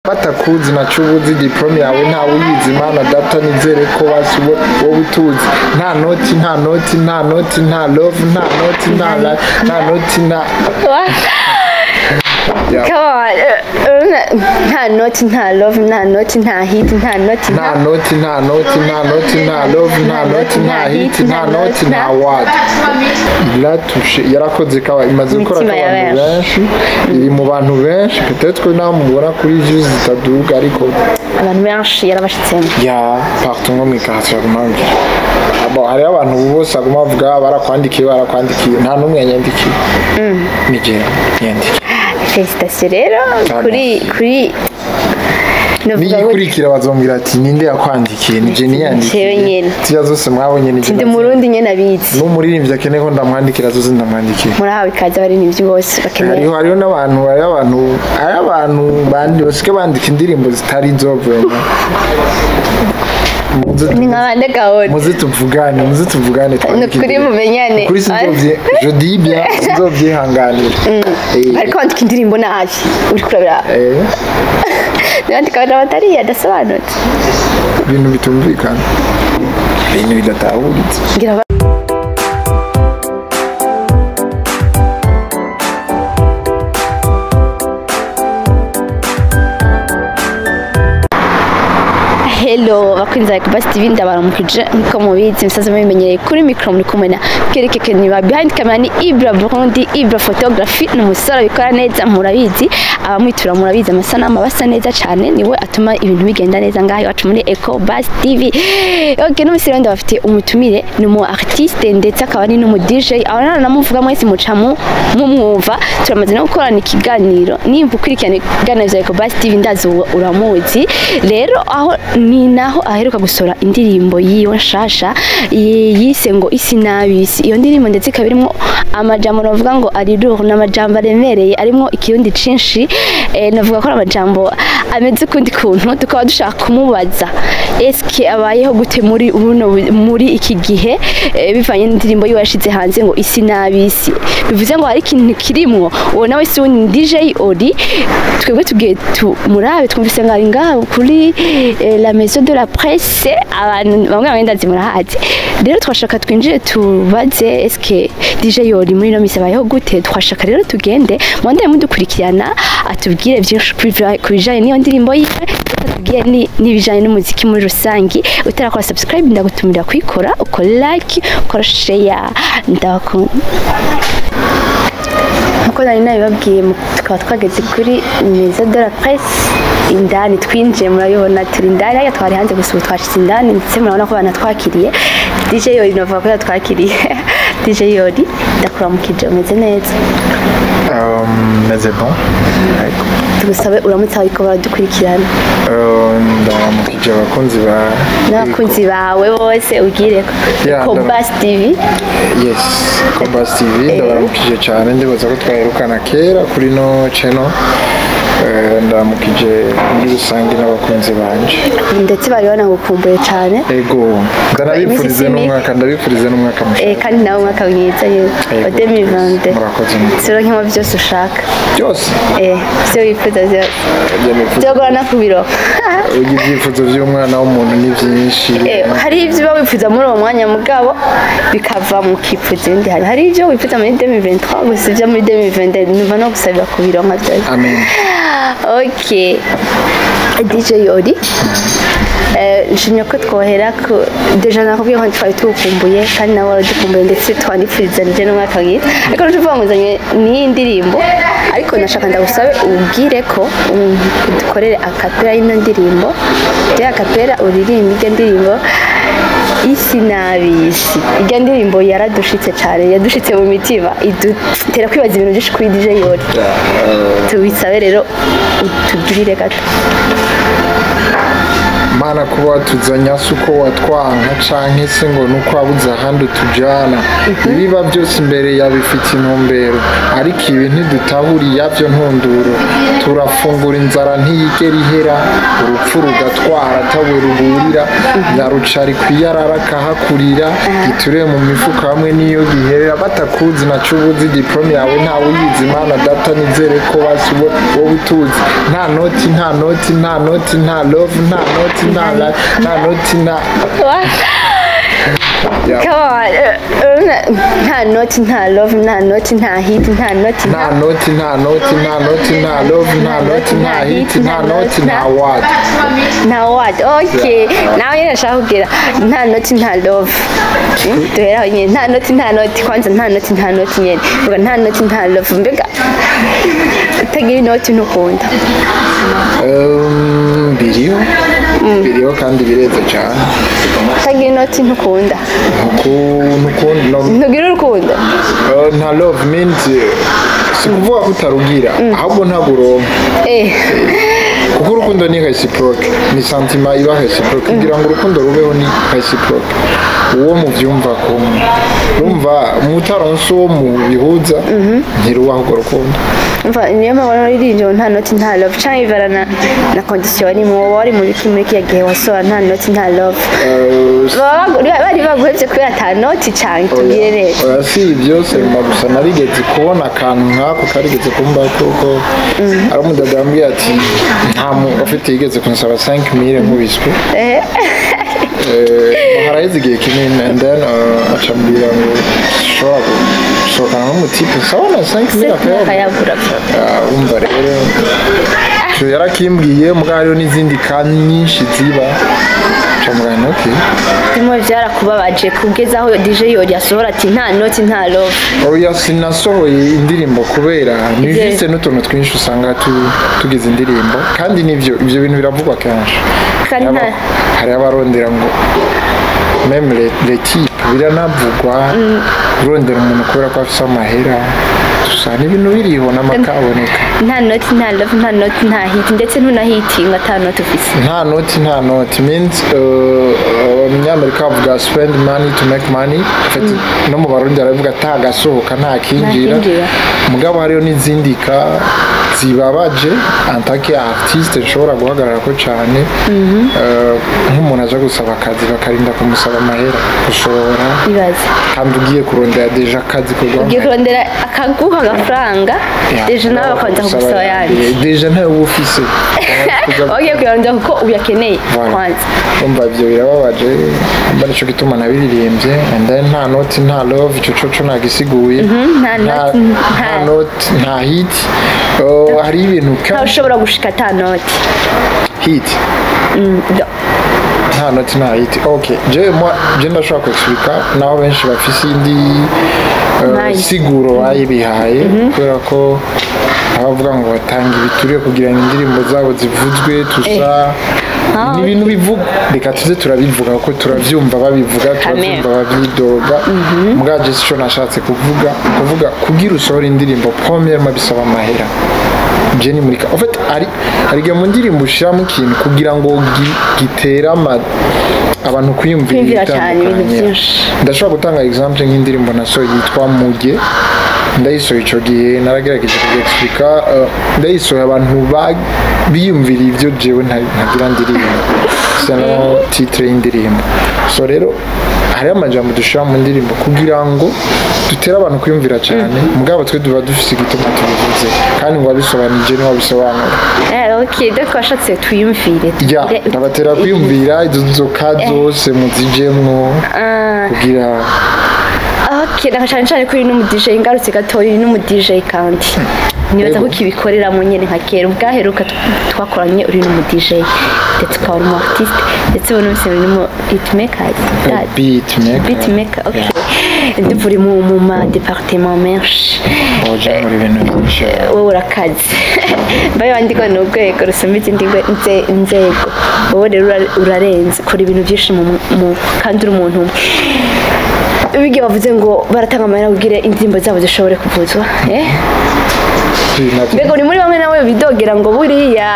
Batakuzi naco ubuzi, diplôme yawe ntawe uyizi. Mana data, nizere ko basi wowe utuzi. Nta noti, nta noti, nta noti, nta love, nta noti, nta life, nta noti, nta. Yeah. Come on. Nta noti, nta love, nta noti, nta hit, nta noti. Nta noti, nta noti, nta noti, nta love, nta noti, nta hit, nta noti, nta what. Iratouché, yarakoze kaba imaze gukora Imitima ya abantu benshi, iri mu bantu benshi. Peut-être ko nawe mubona kuri views zitaduga, ariko Abantu benshi yarabashitsemo. Ya, partout nko mu quartier baguma babwira. Bon, hariho abantu bose baguma bavuga barakwandikiye, barakwandikiye, nta n'umwe yanyandikiye, ni jewe niyandikiye. Félicitations rero kuri novuga ngo Niyikurikira bazombwira ati: "Ninde yakwandikiye?" Ni je niyandikiye. Jewe nyene. Ziriya zose mwabonye ni je. Ndi Murundi nyene abizi. N'umuririmbyi akeneye ko ndamwandikira, zose ndamwandikiye. Murahawe ikaze abaririmbyi bose bakeneye. Hariho n'abantu, hariho abantu bandi basigaye bandika indirimbo zitari zo vraiment. Ni nk'abande gahoro? Muze tuvugane, muze tuvugane, twandike Ni ukuri indirimbo. Mumenyane. Kuri sinzovye, je dis bien, sinzovyihanganira. Ariko bandika indirimbo nabi, uri kurabira, bandika abantu batari adasobanutse. Ibintu bitumvikana, ibintu bidatahuritse. Ngira Hello bakunzi ba Basi TV, ndabaramukije. Nkuko mubizi, musaza mubimenyereye, kuri micro muri kumwe na Kereke niba, behind camera ni Ibra Burundi, Ibra Photography. Ni umusore abikora neza, murabizi, abamwitura murabizi, amasanamu aba neza cyane, niwe atuma ibintu bigenda neza ngaho iwacu muri Eco Basi TV. Okay, n'umunsi rero ndabafite umutumire, ni umu artiste ndetse akaba ari n'umu DJ. Aho namuvuga mwese muca mumwumva, turamaze no gukorana ikiganiro. Nimba ukurikirana ibiganiro bya Eco Basi TV, ndazi uwo uramuzi. Rero aho ni naho aheruka gusohora indirimbo yiwe nshasha yise ngo "Isi n'Abisi". Iyo ndirimbo ndetse ikaba irimo amajambo navuga ngo ari lourd, ni amajambo aremereye arimo ikirundi cinshi. Navuga ko ari amajambo ameze ukundi kuntu. Tukaba dushaka kumubaza eske abayeho gute muri buno muri iki gihe, bivanye n'indirimbo yiwe yashize hanze ngo "Isi n'Abisi", bivuze ngo hari ikintu kirimwo. Uwo nawe si wundi, DJ Oli. Twebwe tugiye tumurabe, twumvise ngo ari ngaho kuri la maison de la presse, abantu bamwe bamwe ndazi murahazi. Rero twashaka twinjire tubaze eske DJ Oli muri ino misi abayeho gute. Twashaka rero tugende mwandeye mudukurikirana, atubwire byinshi ku bijanye n'iyo ndirimbo yiwe, atubwire n'ibijanye n'umuziki muri rusangi. Utarakora subscribe, ndagutumira kuyikora, ukora like, ukora share. Ndabakunda. Nkuko nari nabibabwiye, tukaba twageze kuri maison de la presse indani, twinjiye murabibona turi indani. Hariya twari hanze gusa, ubu twashitse indani, ndetse murabona ko banatwakiriye. DJ Yori, navuga ko yatwakiriye. DJ Yori, ndakuramukije, umeze neza? Meze bon. Ariko, Tugusabe uramutse ariko baradukurikirana. Ndaramukije abakunzi ba N'abakunzi bawe bose ubwire ko Yeah, Kobas TV. Yes, Kobas TV, ndabaramukije cyane. Ndibaza ko twaherukana kera kuri no channel. Ndaramukije muri rusange n'abakunzi banje. Ndetse bari banagukumbuye cyane. Ego, ndanabifurize Iminsi n'umwaka, ndabifurize n'umwaka mushya. Kandi nawe umwaka mwiza yewe Ego, wa 2022. Murakoze. Turonkemo byose ushaka. Byose. Ibyo wifuza byose. Ibyo nifuza. Byogorana kubironka. Urya ibyifuzo by'umwana w'umuntu ni byinshi. Hari ibyo uba wifuza muri uwo mwanya, mugabo bikava mu kifuza ibindi. Hari ibyo wifuza muri 2023, gusa ibyo muri 2022 numva no gusabira kubironka byose. Amen. Ok, DJ Yori, nshimye ko twohera ku déjà nakubwiye ko twari tugukumbuye kandi nawe waradukumbuye, ndetse twanipfurizanije n'umwaka mwiza. Ariko nucuvuga ngo uzanye n'iyi ndirimbo, ariko nashaka ndagusabe ubwire ko udukorere a cappella y'ino ndirimbo, rya a cappella uririmba iryo ndirimbo "Isi n'Abisi". Iryo ndirimbo yaradushitse cyane, yadushitse mu mitima, idutera kwibaza ibintu byinshi kuri DJ Yori. Tubisabe rero utugirire gato. Mana, kuba watuzanya si uko watwanka canke se ngo nuko wabuze ahandi utujana. Ibiba byose imbere yabifite intumbero, ariko ibi ntidutahuriye yavyo ntunduro. Turafungura, inzara ntiyigera ihera, urupfu rugatwara atawe ruburira, nyarucari kwiyarara kahakurira, giture mu mifuka hamwe n'iyo giherera. Batakuzi naco ubuzi, diplôme yawe ntawe uyizi. Mana Data, nizere ko basi wowe utuzi. Nta noti, nta noti, nta noti, nta love, nta noti, nta life, nta noti, nta Yeah. Come on. Nta noti, nta love, nta noti, nta hit, nta noti. Nta noti, nta noti, nta noti, nta love, nta noti, nta hit, nta noti, nta word. Nta word, okay. Nawe nyine nashaka kubwira nta noti, nta love. Duhera aho nyine. Nta noti, nta noti kwanza, nta noti, nta noti nyine. Vuga nta noti, nta love. Mbega utagira inoti ntukunda? Biriho, biriho kandi bireze cyane. Utagira inoti ntukunda? Ntukundi no. Ntugira urukundo? Nta love means si kuvuga ko utarugira, ahubwo ntabwo uronka. Kuko urukundo ni réciproque, ni sentiment iba réciproque. Kugira ngo urukundo rubeho ni réciproque, uwo muvyumva kumwe. Urumva mutaronse uwo mubihuza, ntirubaho urwo rukundo. Umva, niyo mpamvu waririmbye ngo nta noti, nta love, canke bivana na condition warimo. Wowe wari mu biki muri kiriya gihe wasohora nta noti, nta love? Baba bari baguhevye kubera ata noti, canke tubwire neza? Oya, si ibyo sema gusa. Narigeze kubona akantu nk'ako karigeze kumba, kuko ari umudada wambwiye ati nta mu ufite yigeze kunsaba 5000 nkubiswe. Haraheze igihe kinini, and then acambwira ngo ushobora gusohokana n'umutipe nsaba na 5000 akayabura. Akayabura. Ah, umva rero, ico yarakimbwiye, mugabo hariho n'izindi kandi nyinshi ziba camugana, okay. Bimwe byarakubabaje kugeza aho DJ Yori yasohora ati nta noti, nta love? Oya, sinasohoye indirimbo kubera ni Ivyo- juste n'utuntu twinshi usanga tugize indirimbo, kandi nivyo, ivyo bintu biravugwa kenshi. Kandi nta- Hari abarondera ngo même les types, biranavugwa, urondera umuntu kubera ko afise amahera gusa. Ni ibintu biriho n'amakaboneka. Nta noti, nta love, nta noti, nta hit, ndetse ntunahitinga ata noti ufise. Nta noti, nta noti means abanyamerika bavuga "spend money to make money". En fait, no mu Barundi baravuga ata gasohoka nta kinjira. Nta kinjira. Mugabo hariho n'izindi ka zibabaje en tant que artiste nshobora guhagarara ko cyane. Nk'umuntu aje gusaba akazi, bakarinda kumusaba amahera gushora. Ibaze. Kandi ugiye kurondera déjà akazi ko Ugiye kurondera akaguha agafaranga, déjà nawe bakabanza kugusaba ayandi. Déjà ntawe uba ufise. Ugiye kuyarondera kuko uyakeneye Voilà. kwanza. Umva, ibyo birababaje, mba nico gituma nabiririmbye. And then nta noti, nta love, ico coco nagisiguye. Nta noti, nta noti, nta hit. Oh, hari ibintu Ntawe ushobora gushika ata noti. Hit. Nta noti, nta hit, okay. Je, moi, je ndashobora kuexplica naho benshi bafise indi Mind. siguro bayibihaye, kubera ko abavuga ngo batanga ibituriye kugira ngo indirimbo zabo zivuzwe tusa. Ni ibintu bivugwa, reka tuze turabivuga kuko turavyumva babivuga, turavyumva babyidoga. Mugabo sico nashatse kuvuga. Kuvuga kugira usohora indirimbo, premièrement bisaba amahera. Je ni muri en fait ari hari igihe mu ndirimbo ushiramo ikintu kugira ngo gitere abantu kwiyumvira Kwiyumvira cyane ibintu ibitandukanye. byinshi. Ndashobora gutanga exemple nk'indirimbo nasohoye yitwa Muge. Ndayisohoye ico gihe naragerageje kubyexplica. Ndayisohoye, abantu biyumviriye ibyo jewe ntagira ndirimbo sino titre y'indirimbo. So rero hariho amajambo dushira mu ndirimbo kugira ngo dutere abantu kwiyumvira cyane, mugabo twe tuba dufise igituma tubivuze, kandi ngo wabisobanije ni wabisobanura. Ok, donc washatse twiyumvire. Ya, ndabatera kwiyumvira izo nzoka zose muzijemwo kugira Ok, na cyane cyane ko uri n'umu DJ. Ngarutse gatoya, uri n'umu DJ kandi nibaza ko ukibikoreramo nyine nka kera. Ubwaheruka twakoranye uri n'umu DJ, ndetse ukaba uri umu artiste, ndetse ubu n'ubu uri n'umu hitmaker. Beat maker. Beat maker, ok. Ndumva uri mu ma département menshi. Oje muri ibintu byinshi. Wowe urakaze, mbaye wandiko ni urwego rusumba izindi nzego. Wowe rero urarenze, ukora ibintu byinshi kandi uri umuntu umwe. Bigiye bavuze ngo baratanga amahera kugira indirimbo zabo zishobore kuvuzwa. Mbega uri muri bamwe nawe bidogera ngo buriya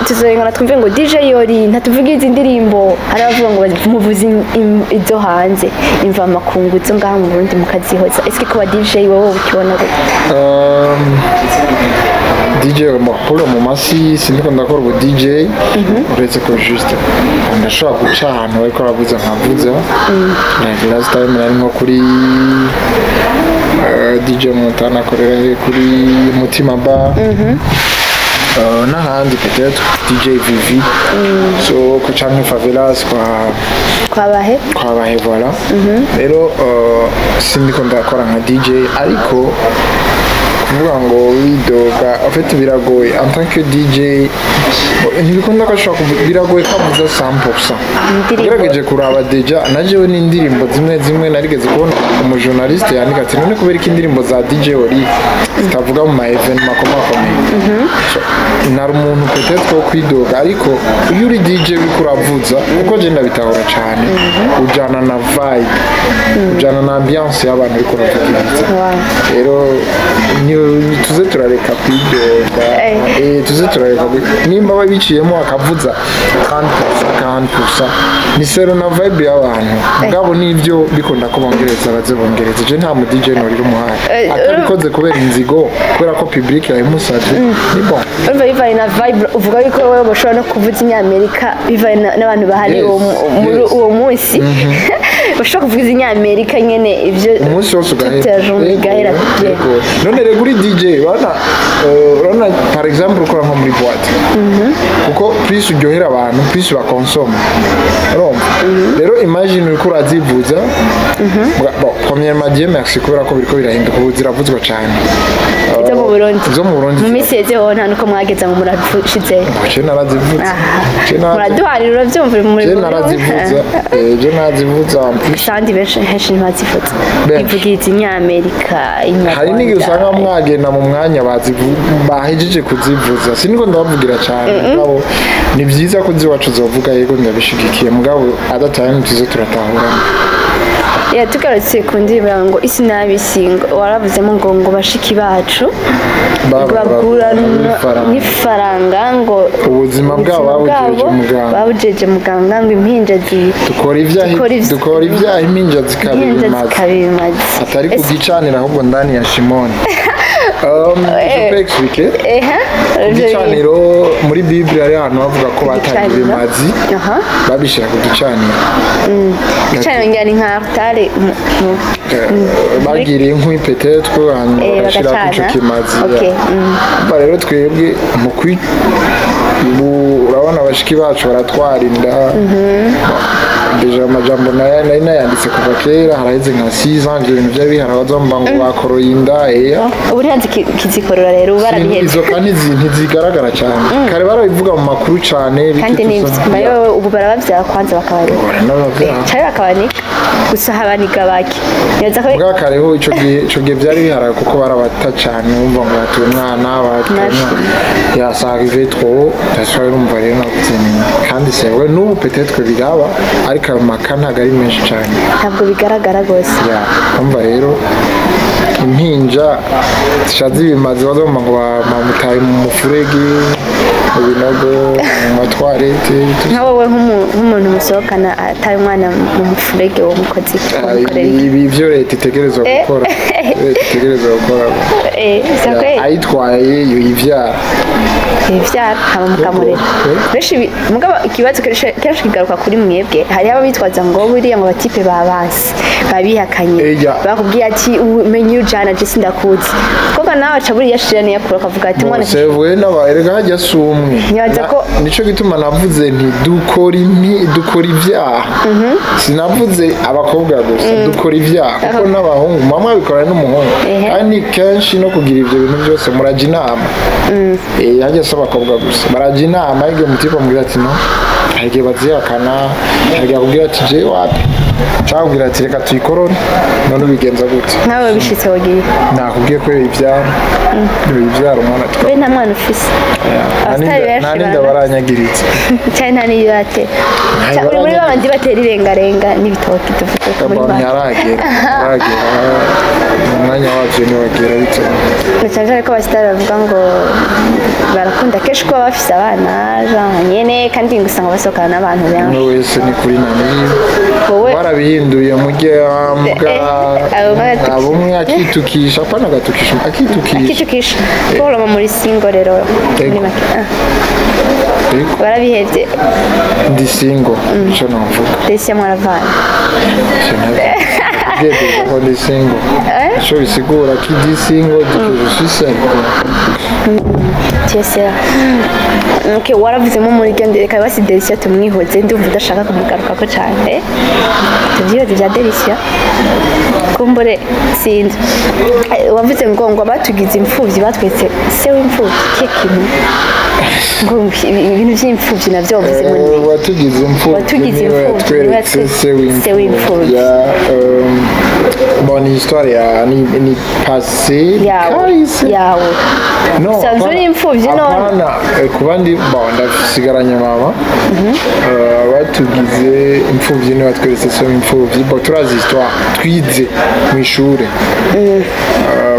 tuzorengana twumve ngo DJ Yori ntatuvuga izi ndirimbo, hari abavuga ngo muvuze izo hanze imva makungu zo ngaha mu Burundi mukazihoza. Ese ko ba DJ wowe ukibona gute? DJ, bon, pour le moment si sindiko ndakora ubu DJ, uretse ko juste ndashobora guca ahantu bariko baravuza nkavuza. Like last time nari nko kuri DJ Montana akorera he, kuri Mutima Bar, n'ahandi, peut-être DJ Vivi, so ko canke Favelas kwa Kwabahe. Kwabahe, voilà. Rero sindiko ndakora nka DJ, ariko kuvuga ngo widoga, en fait biragoye en tant que DJ, ntibikunda ko ashobora biragoye ko avuza 100%. Indirimbo. Ugerageje kuraba déjà na jewe n'indirimbo zimwe zimwe narigeze kubona umujournaliste yandika ati: "None kubera ko indirimbo za DJ Ori zitavuga mu ma événement akomakomeye?" So, nari umuntu peut-être wo kwidoga, ariko iyo uri DJ uriko uravuza, kuko je ndabitahura cane, ujana na vibe, ujana na ambiance y'abantu uriko uravugiriza. Rero tuze turareka kwidoga. Tuze turareka nimba babiciyemo akavuza 30%, 40%, ni sero na vibe y'abantu. Mugabo nivyo bikunda ko bongereza, baze bongereza. Je nta mu DJ norira umuhaye atabikoze kubera inzigo, kubera ko public yabimusavye, ni bon. Urumva bivanye na vibe, uvuga yuko wowe bashobora no kuvuza inyamerika bivanye n'abantu bahari Yes, muri yes. uwo munsi, bashobora kuvuza inyamerika nyene ivyo Umunsi wose ugahera. toute la journée igahera. Yego. None rero uri DJ, urabona urabona par exemple ukora nko muri boîte, kuko plus uryohera abantu, plus bakonsoma, urumva? Rero imagine uriko urazivuza. Bon, premièrement, Dieu merci kubera ko biriko birahinduka, ubu ziravuzwa cyane. Izo mu Burundi? Izo mu Burundi. Mu minsi iheze hoho nta nuko mwageza ngo murashize. Je narazivuza. Muraduharira, uravyumva, uri muri Je narazivuza, je narazivuza en plus. Kandi benshi henshi ntibazivuza. Benshi. Ivugiriza inyamerika. Hari n'igihe usanga Inyarwanda. Mwagenda mu mwanya bahejeje kuzivuza. Siniko ndabavugira cyane, mugabo ni byiza ko ziwacu zovuga, yego ndabishigikiye, mugabo other time tuze turatahurana. Ya, tugarutse ku ndirimbo ngo isi n'abisi, ngo waravuzemo ngo bashiki bacu bagura n'ifaranga. N'ifaranga ngo Ubuzima bwabo babujeje muganga. Babujeje muganga, ngo impinja dukora ibyaha. Dukora Dukora ibyaha, impinja impinja zikabimaza. Zikabimaza. Atari ku gicaniro, ahubwo ndani ya shimoni. Je peux expliquer. Eha. Igicaniro, muri Bible hari ahantu bavuga ko batanga Igicaniro. ibimazi, babishyira ku gicaniro. Igicaniro ngira ni nka altare Bagiriye inkwi peut-être, hanyuma bagashyira ku ico bagacana. kimazi. Okay. Umva rero twebwe mu kwi urabona bashiki bacu baratwara inda. Déjà amajambo nari nayanditse kuva kera, haraheze nka 6 ans ibyo bintu byari bihari, abazomba ngo bakoroye inda eya. Ubu ntihazi kizikorora rero, ubu barabihetse. Izo kandi ntizigaragara cyane, kare barabivuga mu makuru cyane. Kandi ni nayo ubu barababyara kwanza bakabareka. Baranabavyara. Cyangwa bakabanika gusa, habaniga bake, nibaza ko Bwa kareho ico gihe byari biharaye kuko barabata cyane, wumva ngo batuye umwana, batuye umwana, ya ça arrivait trop, ndashobora. Urumva rero navuze nti kandi c'est vrai, n'ubu peut-être biraba, ariko ayo maka ntabwo ari menshi cyane. Ntabwo bigaragara rwose. Ya, urumva rero impinja zishaza ibimazi, bazumva ngo bamutaye mu mufurege, mu binogo, mu matwarete. Nka wowe nk'umuntu musohokana ataye umwana mu mufurege, wo mukozi umukorera iki? Ibi byo leta itegerezwa gukora, leta itegerezwa gukora. C'est vrai. Ayitwaye yoyivyara. Ivyara hama mukamurera. Benshi mugabo ikibazo kenshi kigaruka kuri mwebwe, hariho ababitwaza ngo buriya ngo batipe babansi babihakanye. Eya. Bakubwiye ati: "Umenye ujana je sindakuzi." Koko nawe aca buriya shira niyakura akavuga ati umwana. C'est vrai, n'aba erega hajya si umwe. Ntibaza ko- Nico gituma navuze nti dukora impi, dukora ibyaha. Sinavuze abakobwa gusa, dukora ibyaha kuko n'abahungu mama babikora n'umuhungu. Kandi kenshi no kugira ibyo bintu byose murajya inama. Hajya si abakobwa gusa, barajya inama. Igihe umutipe amubwira ati: "No, Hari igihe bazihakana, hari igihe akubwira ati je wapi, cyangwa akubwira ati reka tuyikorore. None ubigenza gute? Nkawe bishitse wagiye? Nakubwiye ko ibyara ibyara umwana. We nta mwana ufise? Abasitari benshi Nta n'inda baranyagiritse. Cyane, nta n'iyo batera. Uri muri babandi batera irengarenga n'ibitoki, tuvuge ko muri Bon, make. Ntiharagera, ntiharagera. Umwanya wabyo ntiwagera bitewe. Na cyane cyane ko abasitari bavuga ngo barakunda kenshi kuba bafise abana, genre nyene, kandi ngo usanga basohokana n'abantu benshi. Umwe wese ni kuri nani. Wowe Barabihinduye mujye mbwa. Abo baratukisha. Abo umwe akitukisha, apana agatukisha, akitukisha. Akitukisha paul muri single rero muri Ego. make. Ah, Ego. Barabihevye. Ndi single, icyo navuga. Ndetse mwaravana? Ubwiye ko ndi single, icyo bisigura qui dit single dit que je suis seul, quoi. Tiesera, okay, waravuzemo muri ryo. Reka basi Delicia tumwihoze, ndumva udashaka kumugarukako cyane. Tubyihoze bya Delicia, kumbure sinzi. Wavuze ngo abatugize imfubyi batwetse se w'imfubyi, kihe kintu ngo ibintu by'imfubyi nabyo wavuze muri Watugize imfubyi Watugize niwe imfubyi, niwe yatweretse se se w'imfubyi. Ya bon, ni histoire ya ni passé Yawe kahise. Yawe No, usanzwe uri imfubyi none? Apana, kuba ndi bon, ndasigaranye mama. Batugize imfubyi niwe watweretse se w'imfubyi. Bon, turazi histoire twize mu ishure,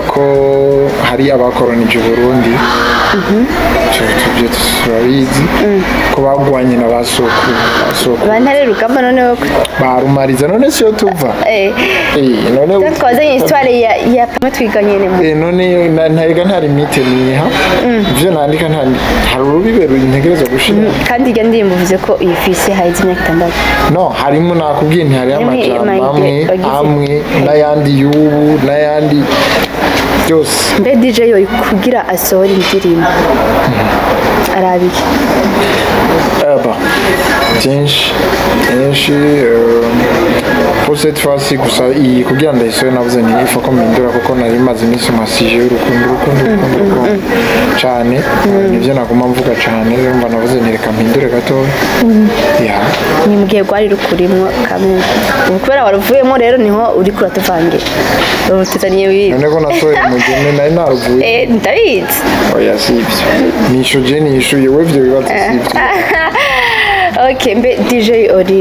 ko hari abakoronije Burundi. Tubyo turabizi ko bagwanye na ba sokuru, ba sokuru. Ba Ntare Rugamba noneho. Barumariza, none siyo tuva? None Twe twazanye histoire ya pamwe twiga nyene mu None ntega nta limite niha ivyo nandika, nta hari urubibe runtegerezwa gushira. Kandi iryo ndirimbo uvuze ko uyifise haheze imyaka 6. No, harimo, nakubwiye nti hariho Harimo amajambo amwe amwe n'ayandi y'ubu n'ayandi byose. Mbe DJ yo kugira asohore indirimbo arabiki? Aba byinshi byinshi. Pour cette fois-ci gusa iyi kugira ndayisohore, navuze nti ifa ko mpindura, kuko nari maze iminsi masije y'urukundo, urukundo, urukundo, urukundo cyane. Nibyo naguma mvuga cyane. Urumva navuze nti reka mpindure gatoya ya. Ni mu gihe rwari rukurimwo kamwe, ubu kubera waruvuyemo rero niho uri kuratuvangira, ubu tuzaniye bibiri. None ko nasohoye umugeni nari naruvuye? Ndabizi. Oya, si ibyo nishyuje, nishyuye we, ibyo bibazo si ibyo. Ok, mbe DJ uri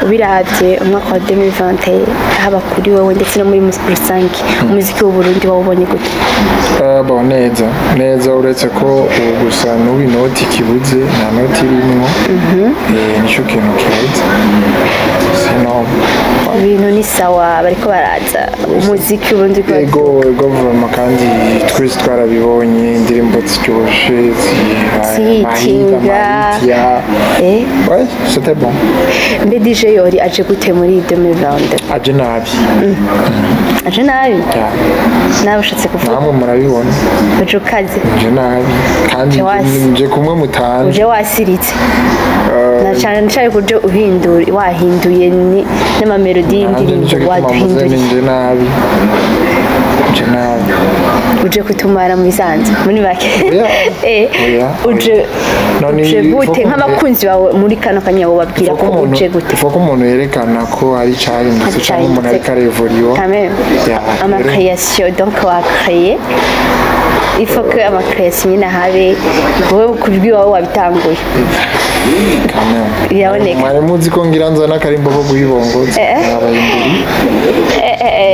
ubiravye umwaka wa 2020, haba kuri wowe ndetse no muri rusange, umuziki w'u Burundi wawubonye gute? Bon, neza neza, uretse ko ubu gusa n'ubu inoti kibuze, nta noti irimwo. Nicyo kintu kibuze, sino Ibintu ni sawa, bariko baraza umuziki w'u Burundi. Ego, ego, vraiment, kandi twese twarabibonye, indirimbo ziryoshe. Zihitinga. Ya. Ouais, c'était bon. Mbe DJ Yori aje gute muri 2022? Aje nabi. Aje nabi? Ya. Nawe ushatse kuvuga? Namwe murabibona. Uje ukaze. Nje nabi kandi. Nje wasi. Nje kumwe mutanze. Uje wasiritse na cyane cyane kuje uhindura, wahinduye n'amamelodi Nanjye y'indirimbo. nicyo gituma mvuze ni Waduhinduriye. Nje nabi, nje nabi. Uje kutumara mu bisanzwe muri make? Oya. Eh, Oya, uje oya. None uje il faut gute? Nk'abakunzi bawe muri kano kanya wobabwira ko uje gute? Faut ko umuntu yerekana ko hari icyahindutse Hari cyangwa umuntu ariko arevuriwa. Quand même. Ya, Ama rero. création, donc wa créer, il faut que ama création nyine habe. Wowe ku bw'iwawe wabitanguye. Quand même. Biraboneka. Mwari muzi ko ngira nzana akarimbo ko guhibongoza, abayimburi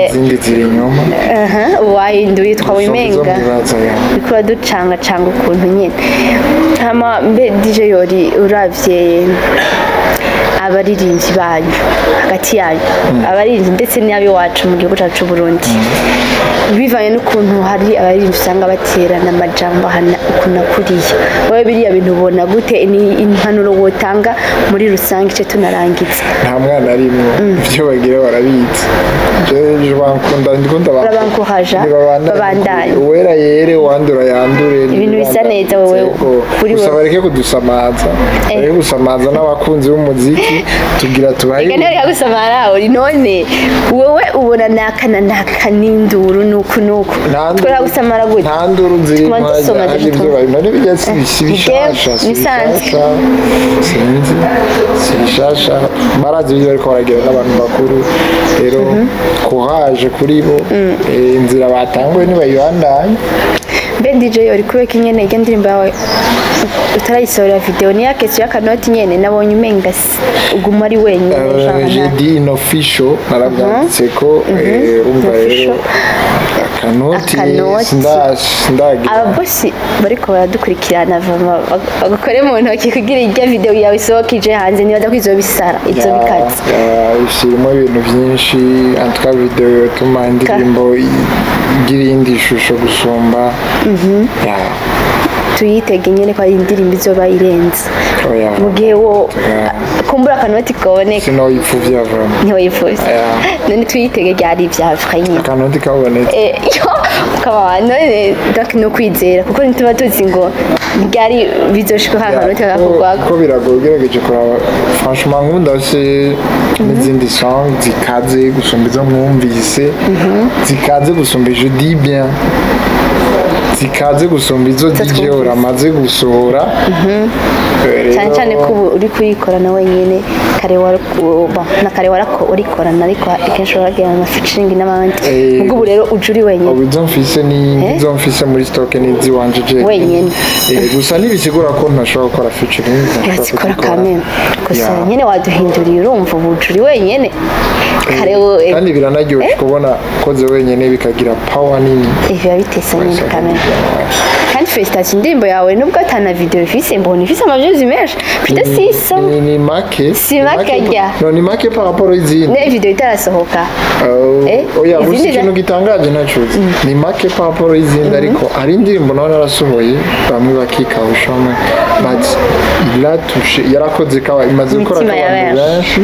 izindi ziri inyuma. Aha, wahinduye twawimenga. Zo mwibaza ya. Uriko uraducangacanga ukuntu nyine. Hama mbe DJ Yori, uravye abaririmbyi banyu, hagati yanyu abaririmbyi ndetse n'ab'iwacu mu gihugu cyacu c'u Burundi, bivanye n'ukuntu hari abaririmbyi usanga baterana amajambo ahana uku na kuriya, wowe biriya bintu ubona gute? Ni impanuro wotanga muri rusange icyo tunarangiza? Nta mwana arimwo, ibyo bagira barabizi. Je bankunda, ndiko Urabankoraja, babandanye. Uwera yere, uwandura yandure. Ibintu bisa neza wowe, Yego. kuri Gusa wowe. bareke kudusamaza, bareke gusamaza n'abakunzi b'umuziki. iki, tugira tubahe. Reka ntari gusamara uri none wowe ubona naka na naka n'induru nuku nuku. Twari gusamara gute? Nta nduru ziri. Tuma dusoma. Hari ibyo none bijya si bishasha, si Bisanzwe. bishasha, sinzi, si bishasha, barazi ibyo bariko baragira n'abantu bakuru. Rero courage kuri bo. Inzira batanguye nibayibandanye. Mbe DJ, uri kubeka nyene irya ndirimbo yawe utarayisohora video? Ni ya question y'akanoti nyene nabonye umenga uguma ari wenyine. Genre J'ai dit inofficial, narabyanditse ko urumva rero akanoti. Akanoti. Sindagira. Ababosi bariko baradukurikirana, vama bagukore mu ntoki kugira irya video yawe isohoke ije hanze. Nibaza ko izobisara izobikaze. Ishyiramo ibintu byinshi, en tout cas video yotuma indirimbo igira iyindi shusho gusumba. Ya. Tuyitege nyene ko ari indirimbo izoba irenze. Oya. Mu gihe wo Ya. kumbura akanoti kaboneka. Sinoyipfuvya vraiment. Ntiwayifuza? Ya. None tuyitege ryari ivya vrai nyene? Akanoti kabonetse. Yo ukaba none donc no kwizera, kuko ntituba tuzi ngo ryari bizoshika ka kanoti kagakorwako. Ko biragoye ugerageje kuraba, franchement nkunda se n'izindi song zikaze gusumba izo mwumvise, zikaze gusumba, je dis bien zikaze gusumba izo DJ twumvise. uramaze gusohora. Cyane cyane ko ubu uri kuyikorana wenyine. Kare na kare warako urikorana, ariko akenshi waragira ama featuring n'abandi. Ubwo ubu rero uje uri wenyine. Ubu izo mfise ni izo mfise muri stock, ni iziwanje je. Wenyine. Gusa ntibisigura ko ntashobora gukora featuring, ntashobora Urazikora kuzikora. kameme gusa. Ya. Nyine waduhinduriye, urumva ubu uje uri wenyine. Kare wowe Kandi biranaryoshye kubona koze wenyine bikagira power nini. Biba bitesa nyine kameme. Kandi félicitations, indirimbo yawe nubwo atana video ifise, mbona ifise ama views menshi, plus de 600. Ni make. Si Ni make ajya. No, ni make par rapport izindi. Ne video itarasohoka. Oya, gusa izindi ikintu gitangaje ntacuzi, ni make par rapport izindi, ariko hari indirimbo nawe narasohoye bamwe bakikawusha bamwe, but iratouché, yarakoze kaba imaze gukora Imitima ya abantu benshi,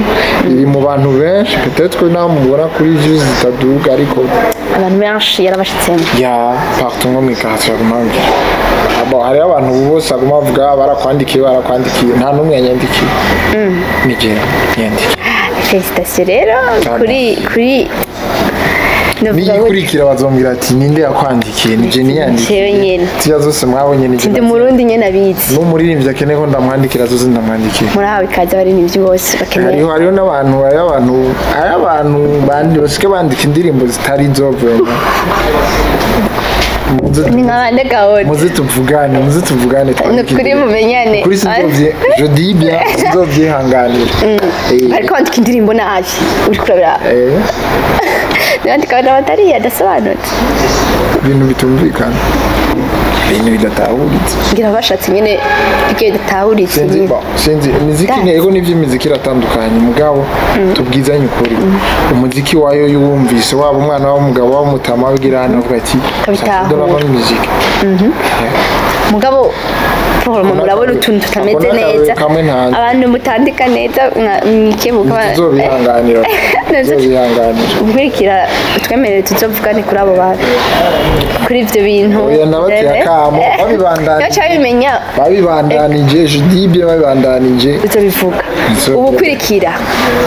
iri mu bantu benshi. Peut-être ko nawe mubona kuri views zitaduga, ariko abantu benshi yarabashitsemo. Ya, partout nko mu quartier baguma babwira. Bon, hariho abantu bose baguma bavuga barakwandikiye, barakwandikiye, nta n'umwe yanyandikiye, ni jewe niyandikiye. Félicitations rero kuri novuga ngo Niyikurikira bazombwira ati ninde yakwandikiye? Ni je niyandikiye. Jewe nyene. Ziriya zose mwabonye ni je. Ndi murundi nyene abizi. N'umuririmbyi akeneye ko ndamwandikira, zose ndamwandikiye. Murahawe ikaze abaririmbyi bose bakeneye. Hariho n'abantu, hariho abantu bandi basigaye bandika indirimbo zitari zo vraiment. Ni nk'abande gahoro? Muze tuvugane, muze tuvugane, Ni twandike ukuri indirimbo. mumenyane. Kuri sinzovye, je dis bien sinzovyihanganira. Ariko bandika indirimbo nabi, uri kurabira bandika abantu batari adasobanutse. Ibintu bitumvikana, ibintu bidatahuritse. Ngira bashatse nyene ibyo bidatahuritse. Sinzi. Nyene. Bon, sinzi imiziki. Ntego n'iby'imiziki iratandukanye, mugabo tubwizanye ukuri, umuziki wayo yuwumvise, waba umwana w'umugabo, waba umutama, wagira hano avuga ati Akabitahura. "Ça, de la bonne musique." Mugabo pour murabona utuntu tutameze Ako n'akarorero neza. kamwe ntanze. Abantu mutandika neza mwikebuka. Tuzobihanganira, tuzobihanganira. Gukurikira twemerere tuzovugane kuri abo bantu, kuri ibyo bintu. Oya, nabateye akamo babibandanije. Niba bimenya. Babibandanije, je dis bien babibandanije. Uzobivuga. Nzobivuga. Ubu ukurikira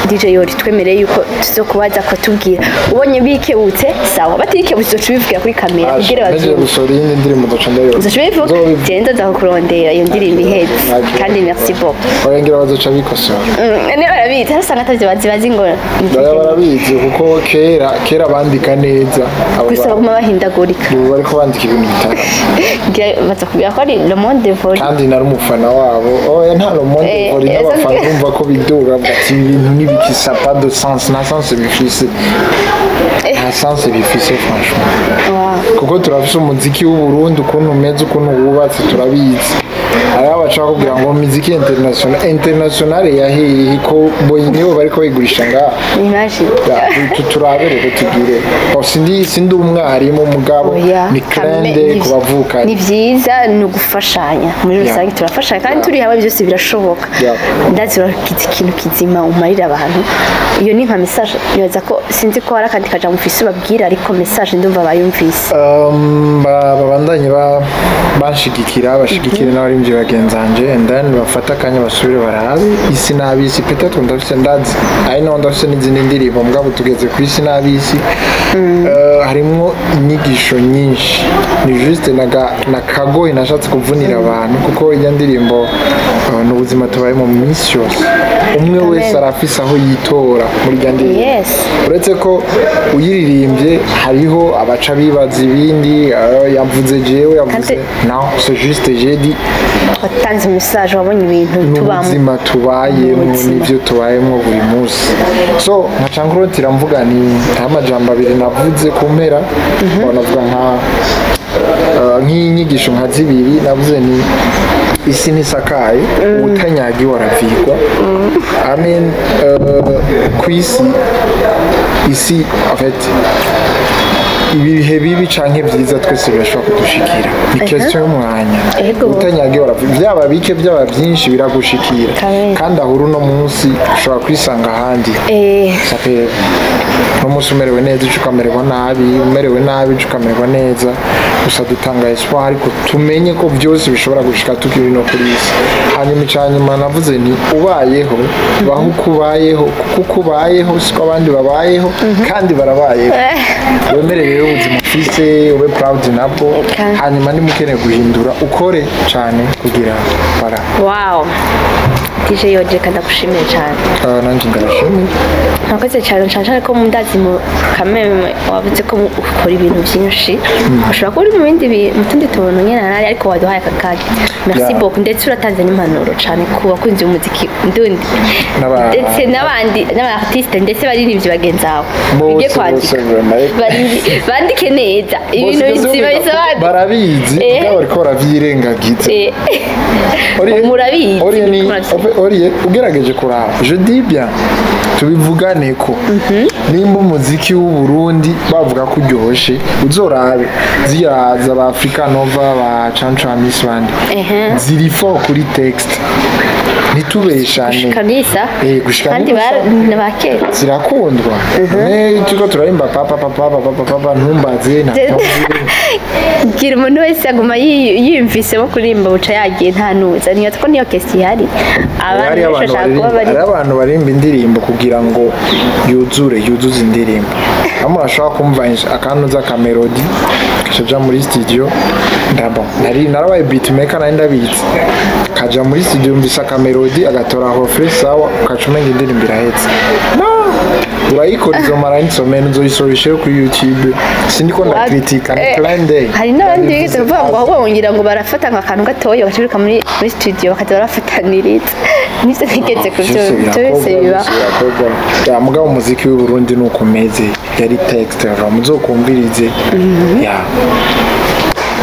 DJ Yori, twemereye yuko tuzokubaza akatubwira ubonye bikebutse. Sawa, batikebutse uzoca ubivugira kuri kamera kugira Ntegereje babyumve. gusohora iyindi ndirimbo nzoca ndayora. Uzoca ubivuga. Nzobivuga. Genda nza kukurondera iyo ndirimbo ihetse. Kandi merci beaucoup. Oya, ngira bazoca bikosora. Niba barabizi, hari usanga atavyo bazi, bazi ngo Baba barabizi, kuko kera kera bandika neza. Abo gusa baguma bahindagurika. Ubu bariko bandika ibintu bitari. Ngira baza kubwira ko ari le monde évolue. Kandi nari umufana wabo. Oya, nta le monde évolue, n'abafana bumva ko biduga, bavuga ati ibintu ntibikisa, pas de sens, nta sens bifise, nta sens bifise franchement. Kuko turafise umuziki w'Uburundi ukuntu umeze, ukuntu wubatse, turabizi. Hariho abashaka kugira ngo miziki international, international yahehe ko bo nibo bariko bayigurisha ngaha? Imagine. Ya, turabe rero tugire. Bon, sindi umwarimu, mugabo Oya, ni trende ku bavukanye. Ni byiza, ni ugufashanya muri rusange, turafashanya kandi turi hamwe byose birashoboka. Ndazi urakiza ikintu kizima umarira abantu. Iyo ni nka message, nibaza ko sinzi ko hari akandi kajambo ufise ubabwira, ariko message ndumva bayumvise. Babandanye banshigikira, bashigikire n'abaririmbyi. abaririmbyi bagenzanje, and then bafata akanya basubire barabe Isi n'Abisi. Peut-être ndafise, ndazi ari naho ndafise n'izindi ndirimbo, mugabo tugeze ku Isi n'Abisi. Harimwo inyigisho nyinshi, ni juste nakagohe nashatse kuvunira abantu, kuko iyo ndirimbo ni ubuzima tubaye mu minsi yose. Umwe wese arafise aho yitora muri irya ndirimbo. Uretse ko uyiririmbye hariho abaca bibaza ibindi, yavuze jewe, yavuze. Non, c'est juste, j'ai dit Watanze message, wabonye ibintu tubamo. N'ubuzima tubayemo. Ubuzima. N'ibyo tubayemo buri munsi. So nkaca nkurotira mvuga ni amajambo abiri navuze ku mpera. Navuga nka nk'inyigisho nka zibiri navuze ni isi ntisakaye, utanyagiwe aravirwa. I mean, ku isi, isi en fait, ibihe bibi canke byiza twese birashobora kudushikira, ni question y'umwanya. Utanyagiwe aravirwa, byaba bike byaba byinshi biragushikira. Kandi aho uri uno munsi ushobora kwisanga ahandi. Ça fait uno munsi umerewe neza, ejo ukamererwa nabi, umerewe nabi, ejo ukamererwa neza. Gusa dutanga espoir, ariko tumenye ko byose bishobora gushika tukiri no kuri isi. Hanyuma icya nyuma navuze ni ubayeho, baho uko ubayeho, kuko uko ubayeho siko abandi babayeho kandi barabayeho. Wemere rero ubuzima ufise, ube proud nabwo. Hanyuma niba ukeneye guhindura, ukore cyane kugira bara. Wow, DJ Yori, reka ndagushimiye cyane. Nanjye ndabashimiye. Murakoze cyane cyane cyane ko mundazi mu kameme wavuze ko ukora ibintu byinshi, ushobora kuba uri mu bindi mu tundi tuntu nyine narari, ariko waduhaye aka kanya, merci beaucoup. Ndetse uratanze n'impanuro cyane ku bakunzi b'umuziki ndundi ndetse n'abandi n'aba artiste ndetse baririmbyi bagenzi bawe. Bose, bige kwandika. Bose vraiment. Bandike neza ibintu bizima bisobanutse. Barabizi, mugabo bariko baravyirengagiza. Murabizi, Oriye ni murabizi. Oriye ugerageje kuraba, je dis bien, tubivugane ko nimba umuziki w'u Burundi bavuga ko uryoshe, uzorabe ziriya za ba Africa Nova, ba Canco Miss bandi, ziri fort kuri texte, ntitubeshane. Kabisa. Gushika kandi n'isaha. Ni ba kera. Zirakundwa. Ne turiko turarimba papa papa papa papa papa, ntumbaze nta. Gira umuntu wese aguma yiyumvisemo kuririmba buca yagiye nta nuza niyo ko niyo kesi ihari, abantu Hari benshi abantu bashaka kuba baririmba, bari hari abantu baririmba indirimbo kugira ngo yuzure, yuzuze indirimbo. Bamwe bashobora kumva akantu ka mélodie, kaja muri studio. Ndabo nari narabaye beatmaker, nari ndabizi, kaja muri studio yumvise aka mélodie, agatora refrain, sawa, ukaca umenga indirimbo irahetse. No, urayikora izomara n'isomero, uzoyisoresheho kuri YouTube. Sindiko ndakritika, ni clin d'œil. Hari n'abandi bigeze kuvuga ngo ahubwo bongera ngo barafata nka akantu gatoya bagacuruka muri studio bakaza barafataniriza, nivyo nigeze Byose byose birakorwa, biba. Byose birakorwa. Ya, mugabo umuziki w'u Burundi nuko umeze, yari texte muzokumvirize ya.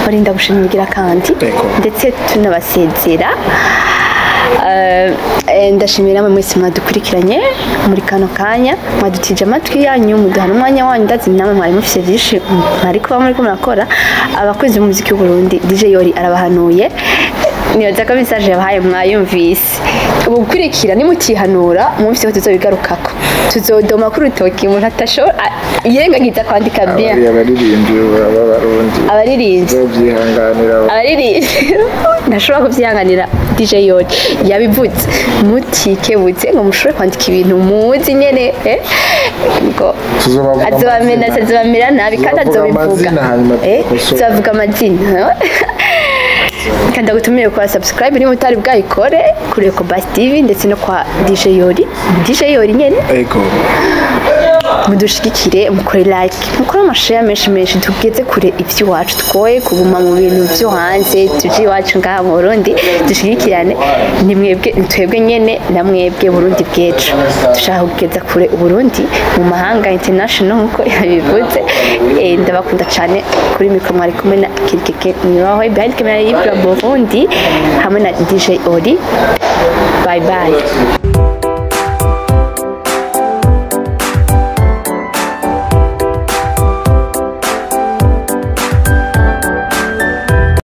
Barinda gushimigira kandi ndetse tunabasezera. Ndashimira namwe mwese mwadukurikiranye muri kano kanya, mwadutije amatwi yanyu, muduha n'umwanya wanyu. Ndazi namwe mwari mufise vyinshi mwari kuba muriko murakora. Abakunzi b'umuziki w'u Burundi, DJ Yori arabahanuye, nibaza ko message yabahaye mwayumvise. Ubukurikira nimutihanura mwumvise ko tuzobigarukako, tuzodoma kuri urutoki umuntu atashobora yirengagiza kwandika bien. Abariya baririmbyi b'Abarundi Abaririmbyi zobyihanganira. Abaririmbyi ntashobora kubyihanganira. DJ Yori yabivuze, mutikebutse ngo mushobore kwandika ibintu muzi nyene, ngo Tuzobavuga azobamena amazina. Azobamera nabi kandi Tuzobavuga azobivuga. Amazina hanyuma dukosore. Tuzobavuga amazina. Kandi ndagutumiye kwa subscribe niba utari bwayikore kuri Ecobus TV ndetse no kwa DJ Yori, DJ Yori nyene. Mudushigikire, mukore like, mukore ama share menshi menshi, tugeze kure iby'iwacu, twoye kuguma mu bintu byo hanze, tuje iwacu ngaha mu Burundi, dushigikirane. Ni mwebwe, ni twebwe nyene na mwebwe Burundi bw'ejo. Dushaka kugeza kure Uburundi mu mahanga, international nkuko yabivuze. Ndabakunda cyane. Kuri mikoro mwari kumwe na Kirikeke Niwaho, behind camera y'Ibra Burundi hamwe na DJ Ori. Bye bye.